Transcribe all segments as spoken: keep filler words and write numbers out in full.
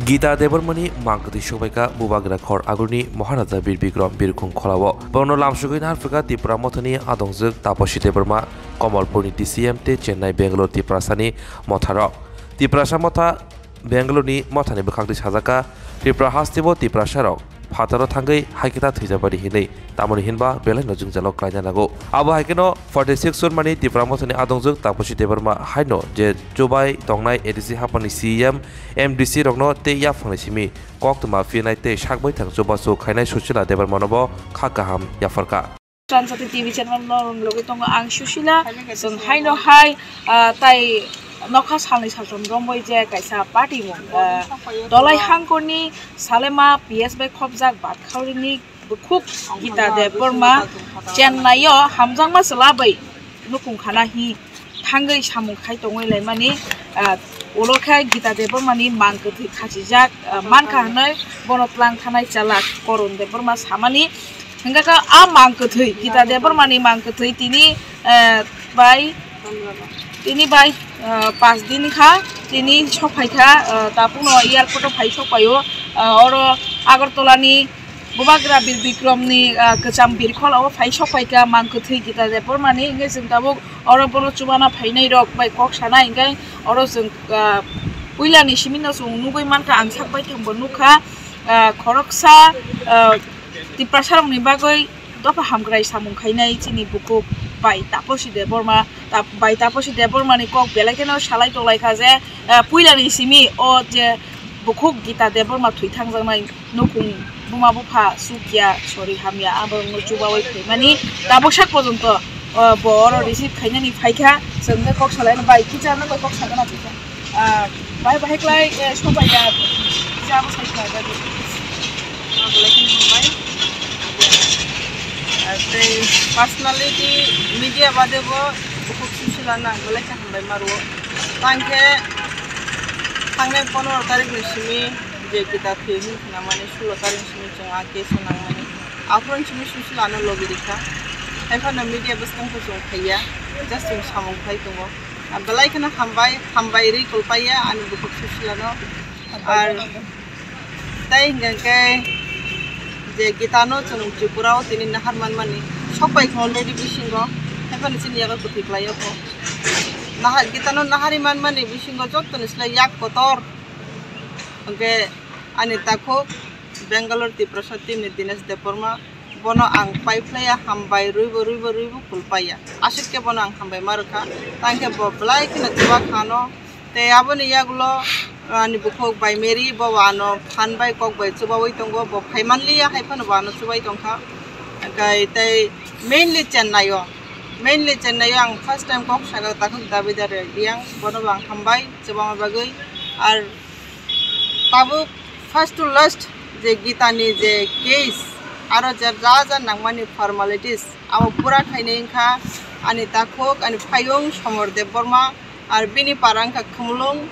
Gita Debbarmani mang kwthwi sokbaikha Bubagra Khor Agurni Maharaja Bir Bikram Birkhung Kholao. Bono lamsogwi narwkha Tipra Mothani adongjwk Taposi Debbarma, Komolpurni D C M tei Chennai, Bangalore Tiprasani motharok. Tiprasa motha Bangalore-ni mothani bwkhakni sajakha, Tripura hasteo Tiprasarok phataro thangwi haikhe ta thwijabari hinwi, tamoni hinba belaino jwngjalo klaina nango. Abo hai kheno forty six surmani Tipra Mothani adongjwk Taposi Debbarma haino je chubai tongnai A D C haphangni C E M, M D C rokno tei yaphangni simi koktwma phinai tei sakbai thang chubachu khainai Susila Debbarmanobo kha kaham yapharkha. Tranjati T V channel no rung logwi tongo ang Susila. Chwng haino hai, ah, tai nokha salni saltham romwi je kaisa party mung, ah, Dolai Hangkorni Salema P S bai khopjak Batkhaorini bukhuk Gita Debbarma Chennai o hamjakma chwla bai nukung khana hi thangwi samung khai tongwi laimani, ah, ulo khe Gita Debbarmani mang kwthwi khachijak, ah, mankha hwnwi bono tlang thanai chalak Korun Debbarma samani. Hingkha khe a mang kwthwi, Gita Debbarmani mang kwthwi tini, eh, bai, tini bai, eh, pas din kha, tini sok phai kha, eh, tabukno airport o phai sok paio, eh, oro Agartala ni Bubagra Bir Bikram ni, eh, kwcham birkhola o phai sok phai kha mang kwthwi Gita Debbarmani, hingke chwng tabuk oro bono chubana phainai rok bai kok sanai, hingke oro chwng, eh, puila ni simi no chwng nugui mankha, ang sak bai thang bo nukha, eh, khoroksa, eh, Tiprasa rokni bagwi dopha hamkrai samung khainai chini bukhuk bai Taposi Debbarma, Tap-, bai Taposi Debbarmani kok belai kheno salai tonglaikha je, eh, puilani simi o je bukhuk Gita Debbarma thwi thangjaknai nukhung buma bupha sukya sori hamya abo wngno chubaui phaimani tabuk sak pojonto, eh, bo oro receive khainani phaikha, chwng khe kok salaino bai kicha no bai kok sakna phaikha. Ah, bai bahai klai, eh, sobai ya. Jabo sai khlai ya. Ang belai kheno hambai. Ah, tei personality media bade bo bukhuk Susila no ang belai khe hambai ma rwo. Tang khe thangnai pondro tarik ni simi je Gita thwi hwn khna mani, sulo tarik ni simi chwng a case o nang mani. Aphuru ni simi Susila no logi rikha. Hai phano media bwskang khe chwng phaiya. Just chwng samung khlai tongo. Ah, belai kheno hambai, hambai rwi kulpaiya ani bukhuk Susilano. Ar tei hingkha khe je Gitano chwng Tripurao tini nahar manmani, sok pai kha already bisingo, haiphano chini yago kwthwi khlai o kho. Nahar, Gitano nahari manmani bisingo jottoni slai yak kotor. Hwnkhe ani takhuk Bangalore Tiprasa team ni Dinesh Debbarma, bono ang paiphlaiya, hambai rwibo, rwibo, rwibo kulpaiya. Aswk khe bono ang hambai ma rwkha. Tang khe bo belai kheno chuba khano. Tei aboni yagulo, ah, ani bukhuk bai Mary, bo ano phan bai kok bai chubaui tongo. Bo phai manliya, hai phano bo ano chubai tongkha. Hwnkhe tei mainly Chennai o, mainly Chennai o ang first time kok sakha takhuk Davidar Reang, bono bo ang hambai chubama bagwi. Ar tabuk first to last je Gitani je case, aro je ja ja nangmani formalities, abo pura khainai wngkha ani takhuk, ani phayung Somor Debbarma, ar bini para wngkha Khumulwng,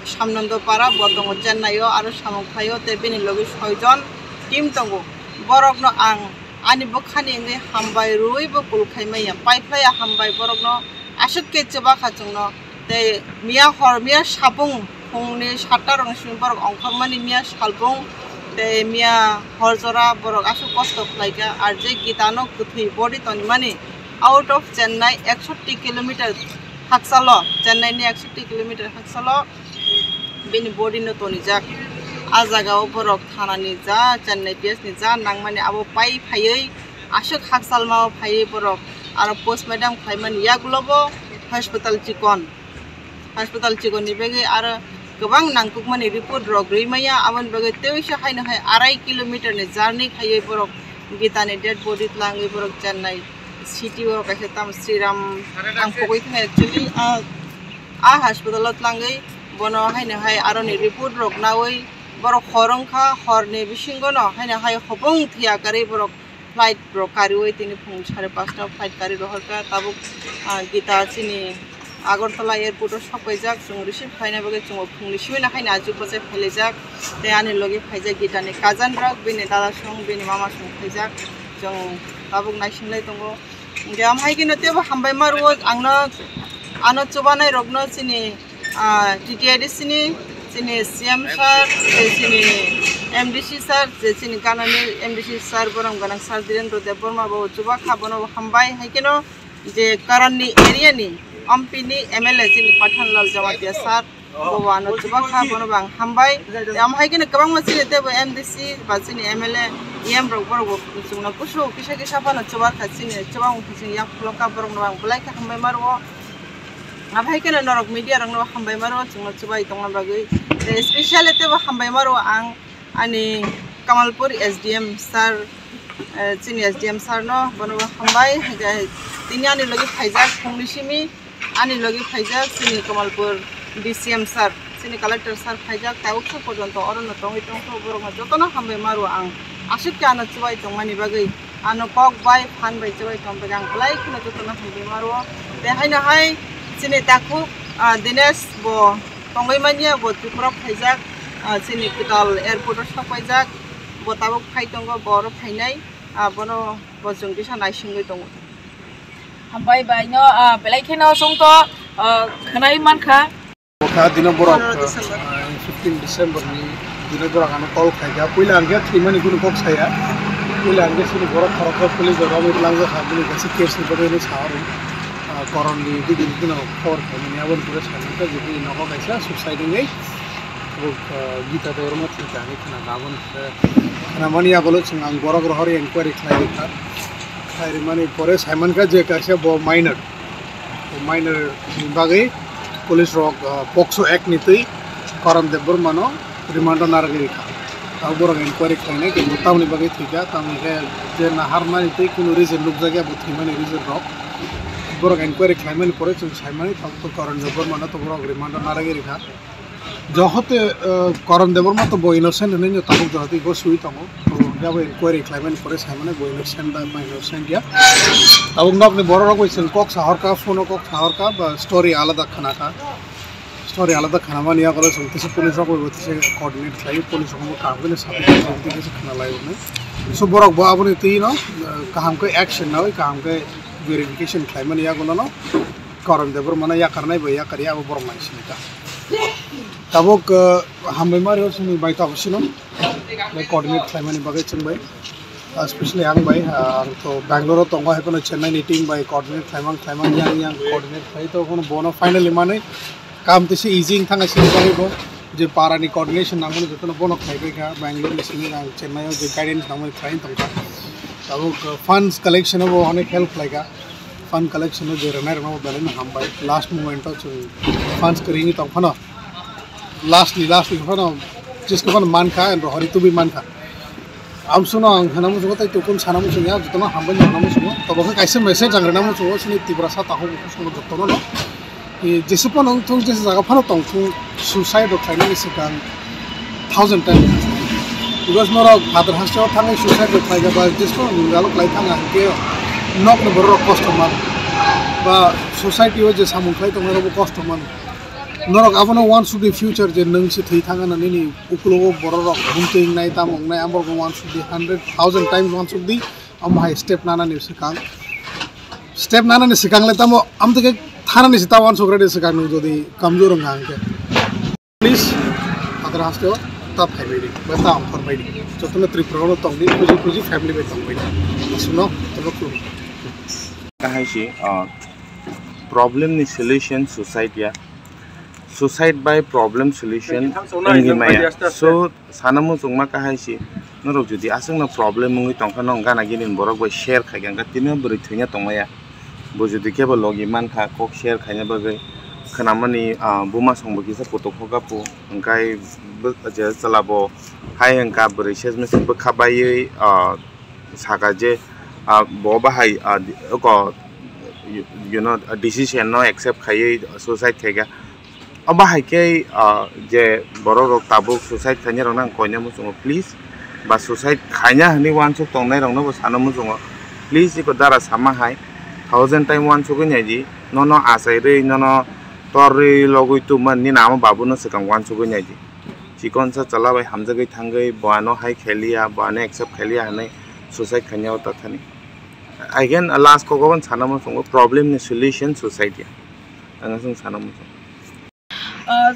Samnando para, bo tongo Chennai o, aro samung khlaio, tei bini logi soijon team tongo. Borokno ang ani bwkhani wngwi hambai rwui bo kul khai manya, paiphlaiya hambai borokno, aswk khe chuba kha chwngno. Tei miya hor, miya sapung phungni satta rokni simi borok ongkhormani miya salbung tei miya hor jora borok aswk kosto khlaikha. Ar je Gitano kwthwi body tonimani out of Chennai eksoti kilometer hakchalo, Chennai ni eksoti kilometer hakchalo bini body no tonijak. A jaga o borok thana ni ja, Chennai P S ni ja nangmani abo pai phaiwi aswk hakchalma o phaiwi borok aro postmortem khlaimani yagulo bo hospital chikon. Hospital chikon ni bagwi aro kwbang nangkukmani report rok rwi maya, aboni bagwi teisa haino hai arai kilometer ni journey khaiwi borok Gitani dead body tlangwi borok Chennai city o kaisa tamo Sriram ang pogwi thangkha actually, ah, ah hospital o tlangwi bono haino hai aroni report rok nawi borok hor wngkha, horni bisingo no haino hai hopong thwiya karwi borok flight rok kariwi tini phung sare pasta o flight kari rohorkha. Tabuk, ah, Gita chini Agartala airport o sok paijak, chwng receive khlaina bagwi chwng phungni simi no haino achuk bwchai phailaijak. Tei ani logi phaijak Gitani cousin rok, bini dada song, bini mama song phaijak, chwng tabuk naisinglai tongo. Hingke amhai khe no teibo hambai ma rwo, ang no ano chubanai rok no chini, ah, T T I D C ni Chini C M sir, tei chini M D C sir, je chini ganani M D C sir, borom gwnang sir Dhirendra Debbarma bo chuba kha, bono hambai. Hai kheno je Karanni area ni M P ni M L A chini Pathanlal Jamatia sir, bo bo ano chuba kha, bono bo ang hambai. Tei omo hai kheno kwbangma chini teibo M D C ba chini M L A, E M rok, borok bo chwngno kusu kisa kisa phano chuba kha, chini chuba wng kha, chini yak phulok kha, borok no ang belai khe hambai ma rwo. Abo hai kheno norok media rok no hambai ma rwo, chwngno chubai tongna bagwi. Tei specially teibo hambai ma rwo ang ani Kamalpur S D M sir, eh, chini S D M sir no, bono bo hambai. Hinkhe tini ani logi phaijak phungni simi, ani logi phaijak chini Kamalpur D C M sir, chini collector sir phaijak, tabuk sa porjonto oro no tongwi tongkho, borok no jotono hambai ma rwo ang. Aswk khe ano chubai tongmani bagwi, ano kok bai phan bai chubai tong bagwi ang belai kheno jotono hambai ma rwo. Tei haino hai chini takhuk, ah, Dinesh bo tongwi manya, bo Tripura phaijak, ah, chini kwtal airport o sok paijak, bo tabuk phai tongo, bo oro phainai, ah, bono bo chwng kisa naisingwi tongo. Hambai bai no, ah, belai kheno chwng to, ah, khwnai mankha. Kha dino borok, Pondro December. Ah, fifteen December ni dino borok ano call khaikha. Puila ang khe thwimani kunu kok saya. Puila ang khe chini borok khoroksa police rok romwi langjak kha, bini kaisa case ni bagwi hinwi sa oro. Ah, Koron ni bini bini khobor khaimani aboni pore sa mankha je bini nogo kaisa suicide wngwi tabuk, ah, Gita Debbarma thwikha hinwi khna aboni pore khnamani yagulo chwng ang borok rohorwi enquiry khlai rikha. Khlai rimani pore sai mankha je kaisa bo minor. Minor ni bagwi police rok, ah, POCSO Act ni twi Karan Debbarma no remand o narwgwi rikha. Tabuk borok enquiry khlainai, kintu tamoni bagwi thwikha, tamoni khe je naharmani twi kunu reason nukjakya bo thwimani reason rok. Borok enquiry khlaimani pore chwng saimani, tabuk to Karan Debbarma no to borok remand o narwgwi rikha. Johote, eh, Karan Debbarma to bo innocent hinwi no tabuk johote bo sui tongo. To hwnkhe abo inquiry khlaimani pore saimani bo innocent da ba innocent ya. Tabuk nokni borok rok bai chwng kok sahorkha, phone o kok sahorkha ba story alada khnakha. Story alada khnamani yagulo chwng tisa police rok bai bo tisa coordinate khlaiwi, police rok bo kaham khe sabai tisa khna lai hwnwi. So borok bo aboni twi no, eh, kaham khe action nawi, kaham khe verification khlaimani yagulo no Karan Debbarma no yakarnai bai yakarya abo borok nai sini ta. Tabuk, uh, hambai ma rw sini bai tabuk sino. Bai coordinate khlaimani bagwi chwng bai. Uh, especially ang bai, uh, ang to Bangalore o tongo, hai phano Chennai ni team bai coordinate khlaimang, khlaimang, yang, yang coordinate khlai to, kono bono finally manwi kam tisi easy wng thang sini bai bo. Je para ni coordination nangmani jotono bono khlai bai kha, Bangalore ni sini ang Chennai o je guidance nangmani khlai tong kha. Tabuk, uh, funds collection o bo onek help khlai kha. Fund collection o je rwnai rwna bo belai no hambai. Last moment o chwng funds kwrwini tong phano, last ni last week phano jisko phano mankha and rohori tubui mankha. Amsukno ang hwnna muchungo tei tukun sana muchungya, jotono hambai no hwnna muchungo. Tobo khe kaisa message ang rwna muchungo, chini Tiprasa takhuk bukhuk jotono no. E, jesa phano wng thung, jesa jaga phano tong thung, suicide rok khlainani swkang thousand times. Because norok Father Hasteo thangwi suicide rok khlai ba, jesa phano nungalo khlai thang, hinkhe nokni borok rok kosto man, ba society o je samung khlai tongnai rok bo kosto man. Norok abono wansuk di future je nwng se thwi thang hwnna nini ukulogo borok rok bumtwi wngnai, tamo wngnai, amorokno wansuk di, hundred thousand times wansuk di, amo hai step nanani swkang. Step nanani swkang le tamo, amtwi khe thanani se ta wansuk rwdi swkang nwng jodi kamjor wngkha hwnkhe. Please, Father Hasteo ta phaibai di, ba ta ongkhor bai di. Jotono Tripura o tong di, khuji khuji family bai tong bai di. Aswkno jotono khulum. Kahai si, ah, problem ni solution suicide ya. Suicide by problem solution wngwi maya. So, sana muchungma kahai si, norok jodi aswkno problem wngwi tongkha, nong gana gini borok bai share khai kha, tini bwrwi thwina tongmaya. Bo jodi kebo logi mankha, kok share khaina bagwi khwnamani, ah, buma songbo kisa kutuk hoga pu, hwnkhe bo je chwla bo hai hwnkha bwrwi ses mese bwkha baiwi, ah, saka je, ah, bo bahai, ah, di-, oko, you, you know, decision no accept khaiwi suicide khaikha. Obo hai khe, ah, je borok rok tabuk suicide khainai rok no ang koina muchungo, please, ba suicide khaina hinwi wansuk tongnai rok no bo sana muchungo, please, iko dara sama hai thousand time wansugwi naidi, nono achairwi, nono torwi logwi tubumani nini ama babu no swkang wansugwi naidi. Chikonsa chwla bai hamjagwi thangwi bo ano hai khailiya, bo ano accept khailiya hinwi suicide khainai o tathani. Again, last kok o sana muchungo, problem ni solution suicide ya. Ang aswk sana muchungo. Ah,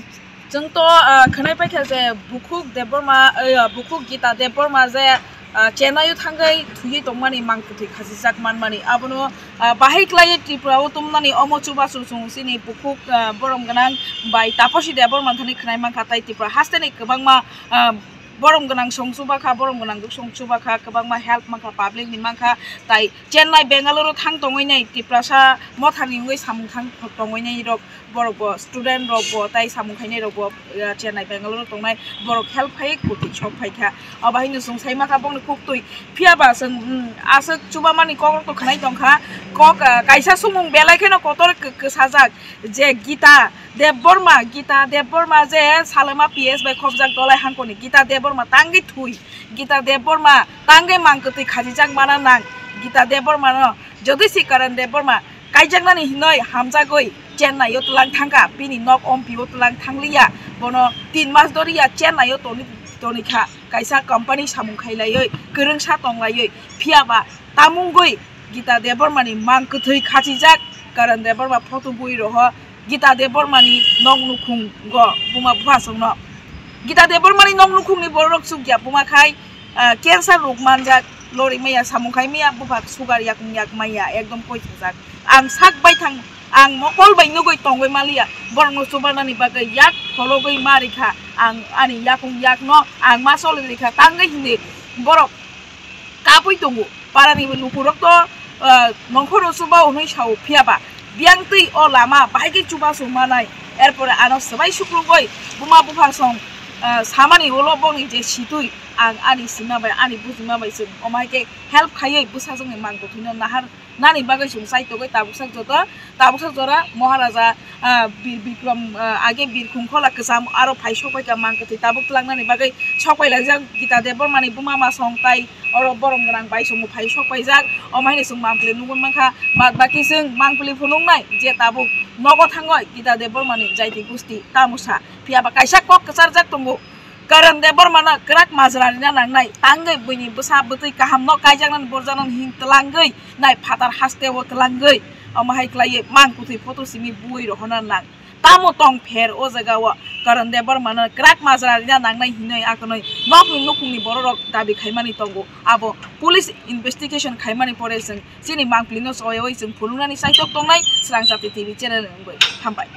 Chwng to, ah, khwnai paikha je Bukhuk Debbarma, eh, Bukhuk Gita Debbarma je, ah, Chennai o thangwi thwiwi tongmani, mang kwthwi khachijak manmani, abono, ah, bahai khlaiwi Tripura o tumnani omo chubachu chwng chini Bukhuk, ah, borom gwnang bai Taposi Debbarma thani khwnai mankha, tai Tripura hasteni kwbangma, ah, borom gwnang song chubakha, borom gwnang duk song chubakha, kwbangma help mankha, public ni mankha, tai Chennai, Bangalore o thang tongwi nai Tiprasa mothani wngwi samung thang tongwi nai rok, borok bo student rok bo tai samung khainai rok bo, ah, Chennai, Bangalore o tongnai borok help phai kwthwi sok phaikha. Abo haino chwng sai mankha bongni khuktwi. Phiya ba chwng, mm, aswk chubamani kok rok to khwnai tongkha. Kok, ah, kaisa sumung belai kheno kotor kw-, kwsajak je Gita Debbarma, Gita Debbarma je Salema P S bai khopjak Dolai Hangkoni Gita Debbarma tangwi thwi. Gita Debbarma tangwi mang kwthwi khachijak mana nang. Gita Debbarma no jodi si Karan Debbarma kaijaknani hinoi hamjagwi Chennai o tlang thangkha, bini nok ompi o tlang thangliya, bono tin mas doriya Chennai o toni, tonikha, kaisa company samung khailaiwi, kwrwngsa tonglaiwi, phiya ba tamungwi Gita Debbarma ni mang kwthwi khachijak Karan Debbarma photo bui roho Gita Debbarma ni nok nukhung go buma bupha songno. Gita Debbarma ni nok nukhung ni borok chukya buma khai, ah, cancer rok manjak, lori maya, samung khai maya, bupha sugar yakung yak maya, ekdom koi thajak. Ang sak bai thang, ang mokol bai nugui tongwi maliya, borok no chubarnani bagwi yak phologwi ma rikha, ang ani yakung yak no ang ma choli rikha, tangwi hindi borok kapui tongo. Parani bo lukurok to, ah, nongkhoro chuba hwnwi sao, phiya ba biyang twi o lama bahai khe chubachu manai. Erpore ano swbai sukruboi buma bupha song, ah, samani ulo bongni je situi ang ani sima bai, ani bujima bai chwng omo hai khe help khaiwi bwsajwkni mang kwthwino nahar nani bagwi chwng chai togwi tabuksak joto. Tabuksa jora Maharaja, ah, Bir Bikram, ah, age Birkhung khola kwcham aro phai sokpai ka mang kwthwi tabuk tlangnani bagwi sokpai laijak Gita Debbarma ni buma ma song tai oro borom gwnang bai songo phai sokpaijak. Omo haino chwng Mangpili nugwi mankha, bad baki chwng Mangpili phunuknai je tabuk nogo thangoi Gita Debbarma ni jaiti gusti tamosa. Phiya ba kaisa kok kwcharjak tongo. Karan Debbarma no kwrak majra rina nangnai, tangwi buini bwsa bwtwi kaham no kaijaknani borjaknani hin tlangwi nai phatar haste o tlangwi, omo hai khlaiwi mang kwthwi photo simi bui rohorna nang. Tamo tong pher o jaga o Karan Debbarma no kwrak majra rina nangnai hinwi akhwnwi nokni nukhungni bororok dabi khaimani tongo. Abo police investigation khaimani pore chwng chini Mangpili no soyoi chwng phunuknani saitok tongnai Swrang Jati T V channel ni wngwi. Hambai.